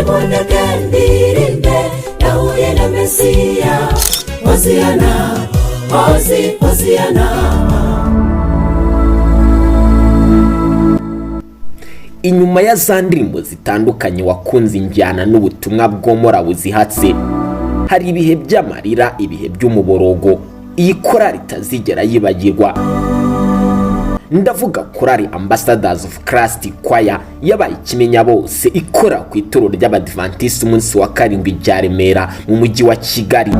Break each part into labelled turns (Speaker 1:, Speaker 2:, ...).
Speaker 1: Nimundeke ndirimbe, nahuye na Mesiya. Hoziyana, hozi, hoziyana.
Speaker 2: Inyuma ya za ndirimbo zitandukanye wakunze injyana n'ubutumwa bwomora buzihatse, hari ibihe by'amarira, ibihe by'umuborogo iyi korali itazigera yibagirwa. Ndavuga korali Ambassadors of Christ Choir yabaye ikimenya bose, ikora ku itorero ry'Abadivantisiti umunsi wa karindwi rya Remera mu mujyi wa Kigali.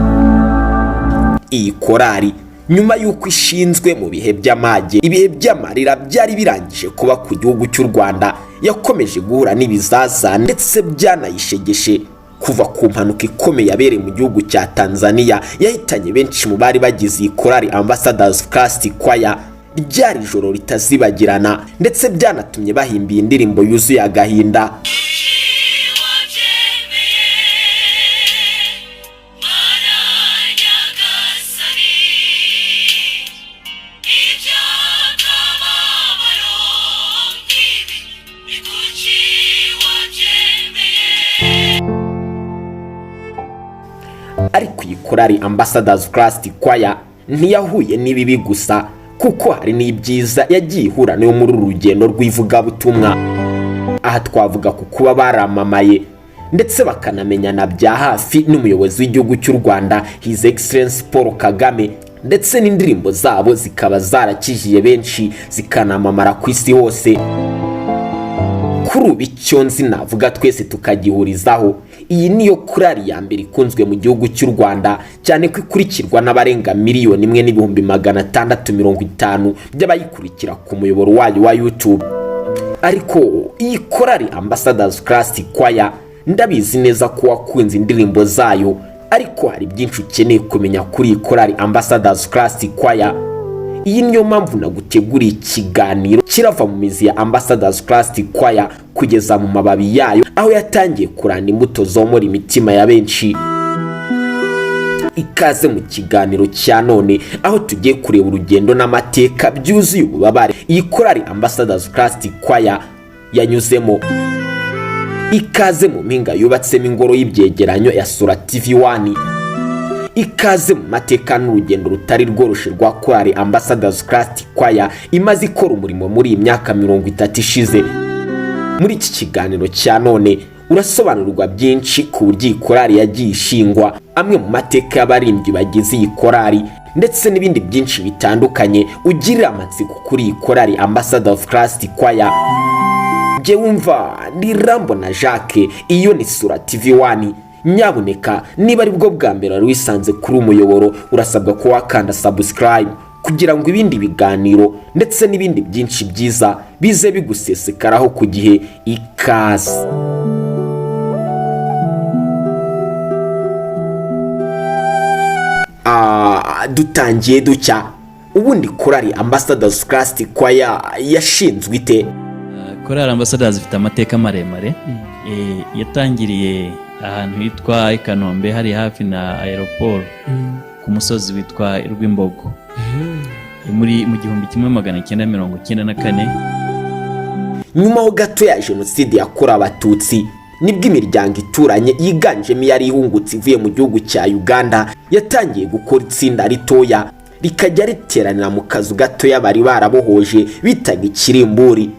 Speaker 2: Iyi korali nyuma y'uko ishinzwe mu bihe by'amage, ibihe by'amarira byari birangije kuba ku gihugu cy'u Rwanda, yakomeje guhura n'ibizazane ndetse byanayishegeshe kuva ku mpanuka ikomeye yabereye mu gihugu cya Tanzania yahitanye benshi mu bari bagize iyi korali Ambassadors of Christ Choir. Ryari ijoro ritazibagirana, ndetse byanatumye bahimba iyi ndirimbo yuzuye agahinda.
Speaker 3: Wabyemeye Mana Nyagasani, iby'akababaro nk'ibi ni kuki wabyemeye?
Speaker 2: Ariko iyi korali Ambassadors of Christ Choir ntiyahuye n'ibibi gusa, kuko hari n'ibyiza yagiye ihura nayo muri uru rugendo rw'ivugabutumwa. Aha twavuga ku kuba baramamaye ndetse bakanamenyana bya hafi n'umuyobozi w'igihugu cy'u Rwanda, His Excellency Paul Kagame, ndetse n'indirimbo zabo zikaba zarakijije benshi, zikanamamara ku isi hose. Kuri ubu icyo nzi navuga twese tukagihurizaho, iyi niyo korali ya mbere ikunzwe mu gihugu cy'u Rwanda, cyane ko ikurikirwa n'abarenga 1,650,000 by'abayikurikira ku muyoboro wayo wa YouTube. Ariko iyi korali Ambassadors Christ Choir, ndabizi neza ko wakunze indirimbo zayo, ariko hari byinshi ukeneye kumenya kuri iyi korali Ambassadors Christ Choir. Iyi niyo mpamvu naguteguriye ikiganiro kirava mu mizi ya Ambassadors Christ Choir kugeza mu mababi yayo, aho yatangiye kuranda imbuto zomora imitima ya benshi. Ikaze mu kiganiro cya none, aho tugiye kureba urugendo n'amateka byuzuye ububabare iyi korali Ambassadors Christ Choir yanyuzemo. Ikaze mu mpinga yubatsemo ingoro y'ibyegeranyo ya Sura TV 1. Ikaze mu mateka n'urugendo rutari rworoshye rwa korali Ambassadors Christ Choir imaze ikora umurimo muri iyi myaka 30 ishize. Muri iki kiganiro cya none urasobanurirwa byinshi ku buryo iyi korali yagiye ishingwa, amwe mu mateka y'abaririmbyi bagize iyi korali, ndetse n'ibindi byinshi bitandukanye ugirira amatsiko kuri iyi korali Ambassador of Christ Choir. Jye wumva ni Rambo na Jacques, iyo ni Sura TV 1. Nyabuneka, niba ari bwo bwa mbere wari wisanze kuri umuyoboro, urasabwa ko wakanda subscribe kugira ngo ibindi biganiro ndetse n'ibindi byinshi byiza bize bigusesekaraho ku gihe. Ikaze. Dutangiye ducya, ubundi korali Ambassadors Christ Choir yashinzwe ite?
Speaker 4: Korali Ambassadors ifite amateka maremare. Yatangiriye ahantu hitwa i Kanombe, hari hafi na aéroport, ku musozi witwa Rwimbogo, muri mu 1994.
Speaker 2: Nyuma ho gato ya jenoside yakorewe Abatutsi, nibwo imiryango ituranye yiganjemo iyari ihungutse ivuye mu gihugu cya Uganda yatangiye gukora itsinda ritoya, rikajya riteranira mu kazu gatoya bari barabohoje bitaga ikirimburi.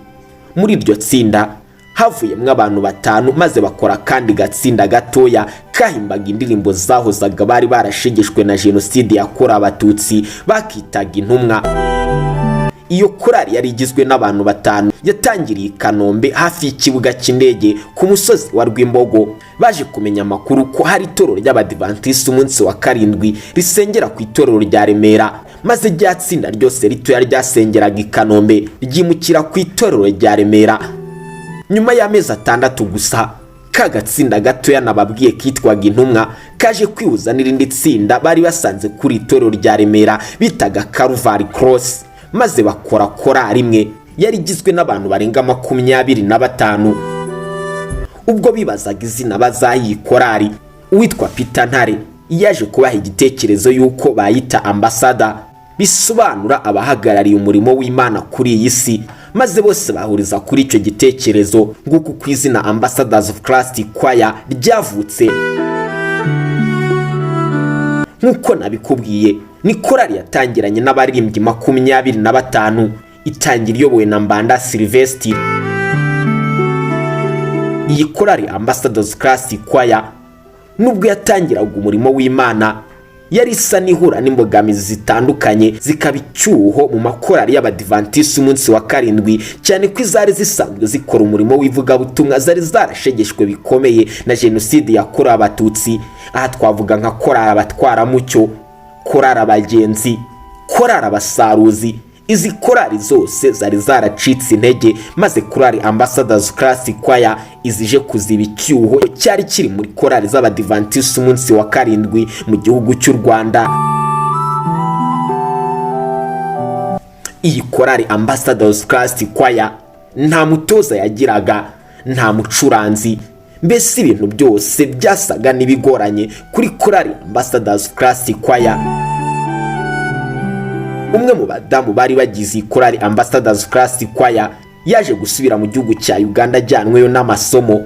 Speaker 2: Muri iryo tsinda havuyemo abantu batanu, maze bakora akandi gatsinda gatoya kahimbaga indirimbo zahozaga bari barashegeshwe na jenoside yakorewe Abatutsi, bakitaga Intumwa. Iyo korali yari igizwe n'abantu batanu yatangiriye i Kanombe hafi y'ikibuga cy'indege ku musozi wa Rwimbogo. Baje kumenya amakuru ko hari itorero ry'Abadivantisiti umunsi wa karindwi risengera ku itorero rya Remera, maze rya tsinda ryose ritoya ryasengeraga i Kanombe ryimukira ku itorero rya Remera. Nyuma y'amezi 6 gusa, ka gatsinda gatoya nababwiye kitwaga Intumwa kaje kwihuza n'irindi tsinda bari basanze kuri itorero rya Remera bitaga Calvary Cross, maze bakora korali imwe yari igizwe n'abantu barenga 25. Ubwo bibazaga izina bazaha iyi korali, uwitwa Peter Ntare yaje kubaha igitekerezo y'uko bayita Ambassador, bisobanura abahagarariye umurimo w'Imana kuri iyi si. Maze bose bahuriza kuri icyo gitekerezo. Nguko ku izina Ambassadors of Christ Choir ryavutse. Nk'uko nabikubwiye, ni korali yatangiranye n'abaririmbyi 25, itangira iyobowe na Mbanda Sylvestre. Iyi korali Ambassadors Christ Choir, nubwo yatangiraga umurimo w'Imana, yari isa n'ihura n'imbogamizi zitandukanye, zikaba icyuho mu makorali y'Abadivantisiti umunsi wa karindwi, cyane ko izari zisanzwe zikora umurimo w'ivugabutumwa zari zarashegeshwe bikomeye na Jenoside yakorewe Abatutsi. Aha twavuga nka Korali Abatwaramucyo, Korali Abagenzi, Korali Abasaruzi. Izi korali zose zari zaracitse intege, maze korali Ambassadors Christ Choir izije kuziba icyuho cyari kiri muri korali z'Abadivantisiti umunsi wa karindwi mu gihugu cy'u Rwanda. Iyi korali Ambassadors Christ Choir nta mutoza yagiraga, nta mucuranzi, mbese ibintu byose byasaga n'ibigoranye kuri korali Ambassadors Christ Choir. Umwe mu badamu bari bagize iyi korali Ambassadors Christ Choir yaje gusubira mu gihugu cya Uganda ajyanweyo n'amasomo,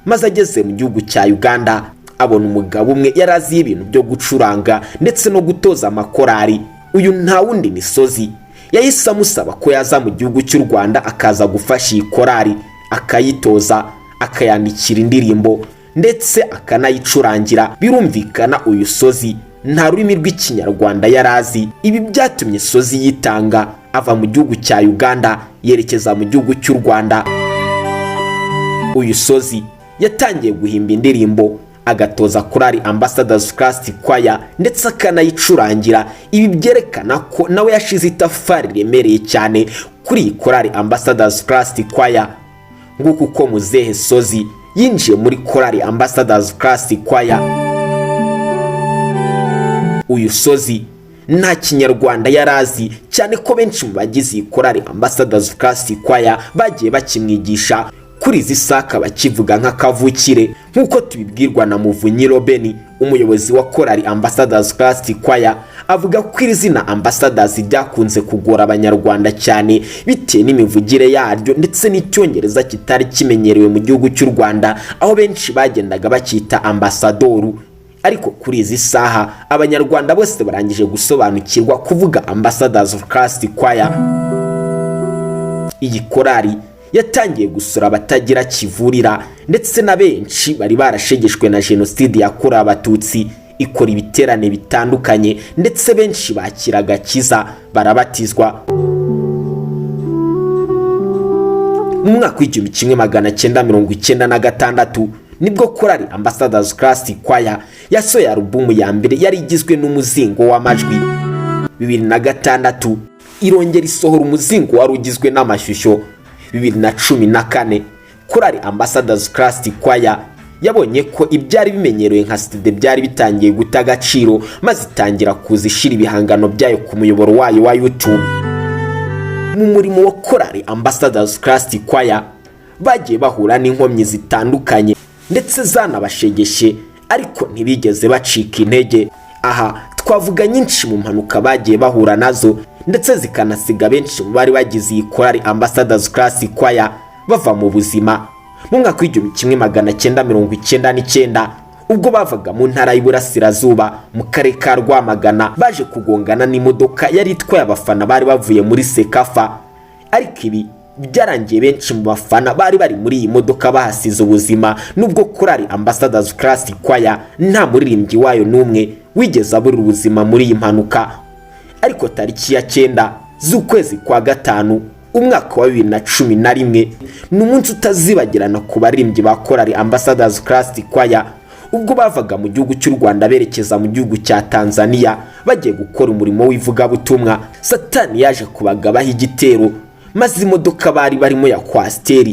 Speaker 2: maze ageze mu gihugu cya Uganda abona umugabo umwe yari azi ibintu byo gucuranga ndetse no gutoza amakorali. Uyu nta wundi ni Sozi. Yahise amusaba ko yaza mu gihugu cy'u Rwanda akaza gufasha iyi korali, akayitoza, akayandikira indirimbo ndetse akanayicurangira. Birumvikana, uyu Sozi nta rurimi rw'Ikinyarwanda yari azi. Ibi byatumye Sozi yitanga, ava mu gihugu cya Uganda yerekeza mu gihugu cy'u Rwanda. Uyu Sozi yatangiye guhimba indirimbo, agatoza korali Ambassadors Christ Choir ndetse akanayicurangira. Ibi byerekana ko nawe yashize itafari riremereye cyane kuri iyi korali Ambassadors Christ Choir. Nguko uko muzehe Sozi yinjiye muri korali Ambassadors Christ Choir. Uyu Sozi nta Kinyarwanda yari azi, cyane ko benshi mu bagize iyi korali Ambassadors Christ Choir bagiye bakimwigisha. Kuri izi saka bakivuga nk'akavukire, nk'uko tubibwirwa na Muvunyi Robeni, umuyobozi wa korali Ambassadors Christ Choir. Avuga ko iri zina Ambassadors ryakunze kugora Abanyarwanda cyane, bitewe n'imivugire yaryo ndetse n'Icyongereza kitari kimenyerewe mu gihugu cy'u Rwanda, aho benshi bagendaga bacyita ambasadoru. Ariko kuri izi saha Abanyarwanda bose barangije gusobanukirwa kuvuga Ambassadors of Christ Choir. Iyi korali yatangiye gusura abatagira kivurira ndetse na benshi bari barashegeshwe na Jenoside yakorewe Abatutsi, ikora ibiterane bitandukanye, ndetse benshi bakira agakiza, barabatizwa. Mu mwaka w'1996 nibwo korali Ambassadors Christ Choir yasohoye alubumu ya mbere yari igizwe n'umuzingo w'amajwi. 2006 irongera isohora umuzingo wari ugizwe n'amashusho. 2014 korali Ambassadors Christ Choir yabonye ko ibyari bimenyerewe nka CD byari bitangiye guta agaciro, maze itangira kuza ishyira ibihangano byayo ku muyoboro wayo wa YouTube. Mu murimo wa korali Ambassadors Christ Choir bagiye bahura n'inkomyi zitandukanye ndetse zanabashegeshe, ariko ntibigeze bacika intege. Aha twavuga nyinshi mu mpanuka bagiye bahura nazo, ndetse zikanasiga benshi mu bari bagize iyi korali Ambassadors Christ Choir bava mu buzima. Mu mwaka w'1999, ubwo bavaga mu Ntara y'Iburasirazuba mu Karere ka Rwamagana, baje kugongana n'imodoka yari itwaye abafana bari bavuye muri CECAFA. Ariko ibi byarangiye benshi mu bafana bari bari muri iyi modoka bahasize ubuzima, nubwo korali Ambassadors Christ Choir nta muririmbyi wayo n'umwe wigeze aburira ubuzima muri iyi mpanuka. Ariko tariki ya 9 z'ukwezi kwa gatanu, umwaka wa 2011, ni umunsi utazibagirana ku baririmbyi ba korali Ambassadors Christ Choir, ubwo bavaga mu gihugu cy'u Rwanda berekeza mu gihugu cya Tanzania bagiye gukora umurimo w'ivugabutumwa. Satani yaje kubagabaho igitero, maze imodoka bari barimo ya coaster,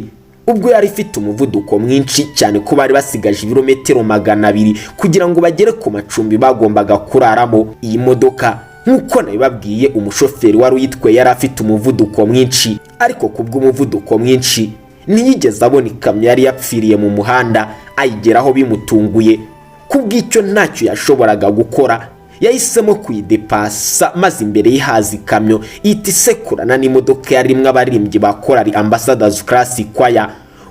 Speaker 2: ubwo yari ifite umuvuduko mwinshi cyane ko bari basigaje ibirometero 200 kugira ngo bagere ku macumbi bagombaga kuraramo, iyi modoka, nk'uko nabibabwiye, umushoferi wari uyitwaye yari afite umuvuduko mwinshi, ariko kubw'umuvuduko mwinshi ntiyigeze abona ikamyo yari yapfiriye mu muhanda, ayigeraho bimutunguye. Kubw'icyo ntacyo yashoboraga gukora. Yahisemo kuyidepasa, maze imbere ye haza ikamyo ihita isekurana n'imodoka yarimwo abaririmbyi ba korali Ambassadors Christ Choir.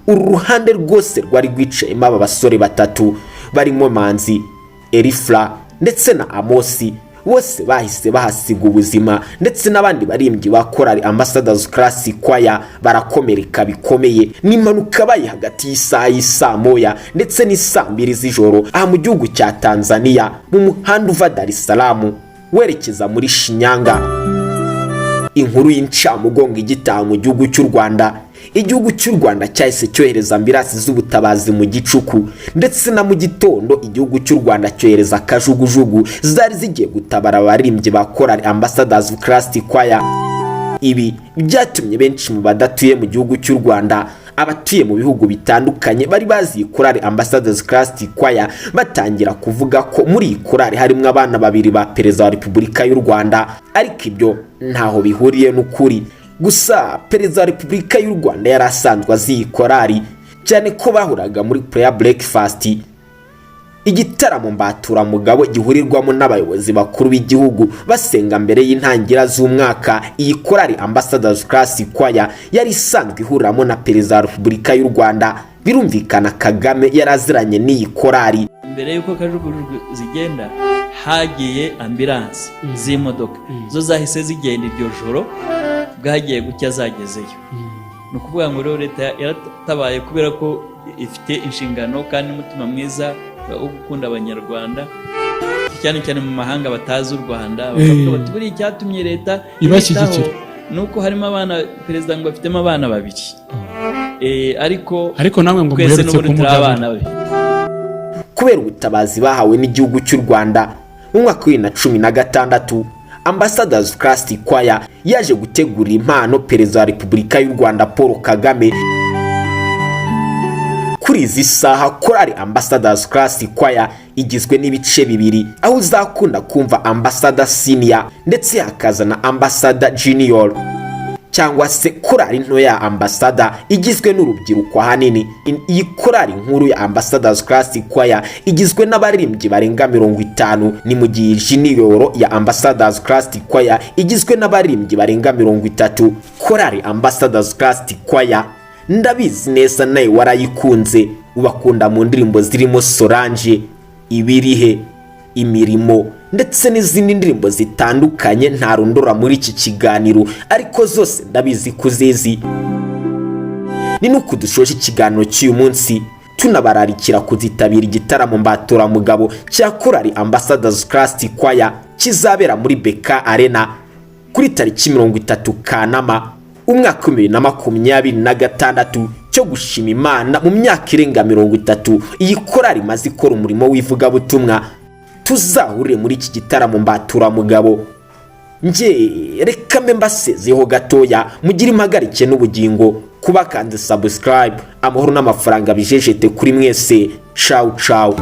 Speaker 2: Uru ruhande rwose rwari rwicayemo aba basore batatu barimo Manzi, Elifra ndetse na Amosi. Bose bahise bahasiga ubuzima, ndetse n'abandi baririmbyi ba korali Ambassadors Christ Choir barakomereka bikomeye. Ni impanuka yabaye hagati y'isaha y'isaa 1 ndetse n'isaa 2 z'ijoro, aha mu gihugu cya Tanzania, mu muhanda uva Dar es Salaam werekeza muri Shinyanga. Inkuru y'incamugongo igitaha mu gihugu cy'u Rwanda, igihugu cy'u Rwanda cyahise cyohereza ambulance z'ubutabazi mu gicuku, ndetse na mu gitondo igihugu cy'u Rwanda cyohereza kajugujugu zari zigiye gutabara abaririmbyi ba korali Ambassadors of Christ Choir. Ibi byatumye benshi mu badatuye mu gihugu cy'u Rwanda, abatuye mu bihugu bitandukanye bari bazi iyi korali Ambassadors Christ Choir, batangira kuvuga ko muri iyi korali harimo abana babiri ba Perezida wa Repubulika y'u Rwanda, ariko ibyo ntaho bihuriye n'ukuri. Gusa Perezida wa Repubulika y'u Rwanda yari asanzwe azi iyi korali, cyane ko bahuraga muri prayer breakfast, igitaramo mbaturamugabo gihurirwamo n'abayobozi bakuru b'igihugu basenga mbere y'intangira z'umwaka. Iyi korali Ambassadors Christ Choir yari isanzwe ihuriramo na Perezida wa Repubulika y'u Rwanda. Birumvikana, Kagame yari aziranye n'iyi korali.
Speaker 4: Mbere y'uko kajugujugu zigenda, hagiye ambulance z'imodoka, zo zahise zigenda iryo joro, bwagiye gucya zagezeyo. Ni ukuvuga ngo rero leta yaratabaye kubera ko ifite inshingano kandi n'umutima mwiza wo gukunda Abanyarwanda, cyane cyane mu mahanga batazi u Rwanda, bakavuga bati buriya icyatumye leta
Speaker 5: ibashyigikira
Speaker 4: ibitaho ni uko harimo abana, perezida ngo afitemo abana babiri. Ariko
Speaker 5: Ariko namwe ngo
Speaker 4: twese
Speaker 5: muherutse
Speaker 4: n'ubundi turi
Speaker 5: kumugabira.
Speaker 4: abana be.
Speaker 2: Kubera ubutabazi bahawe n'igihugu cy'u Rwanda, mu mwaka wa 2016 Ambassadors Christ Choir yaje gutegura impano Perezida wa Repubulika y'u Rwanda Paul Kagame. Kuri izi saha, korali Ambassadors Christ Choir igizwe n'ibice bibiri, aho uzakunda kumva Ambassador Senior ndetse hakaza na Ambassador Junior, cyangwa se korali nto ya Ambassador igizwe n'urubyiruko ahanini. Iyi korali nkuru ya Ambassadors Christ Choir igizwe n'abaririmbyi barenga 50, ni mu gihe junior ya Ambassadors Christ Choir igizwe n'abaririmbyi barenga 30. Korali Ambassadors Christ Choir, ndabizi neza nawe warayikunze, ubakunda mu ndirimbo zirimo Solange, Ibirihe, Imirimo ndetse n'izindi ndirimbo zitandukanye ntarondora muri iki kiganiro, ariko zose ndabizi ko uzizi. Ni nuko dushoje ikiganiro cy'uyu munsi, tunabararikira kuzitabira igitaramo mbaturamugabo cya korali Ambassadors Christ Choir kizabera muri BK Arena kuri tariki 30 Kanama umwaka wa 2026, cyo gushima Imana mu myaka irenga 30 iyi korali imaze ikora umurimo w'ivugabutumwa. Tuzahurire muri iki gitaramo mbaturamugabo. Nge reka mbe mbasezeho gatoya, mugire impagarike n'ubugingo. Kuba kanze subscribe, amahoro n'amafaranga bijejete kuri mwese. Ciao ciao.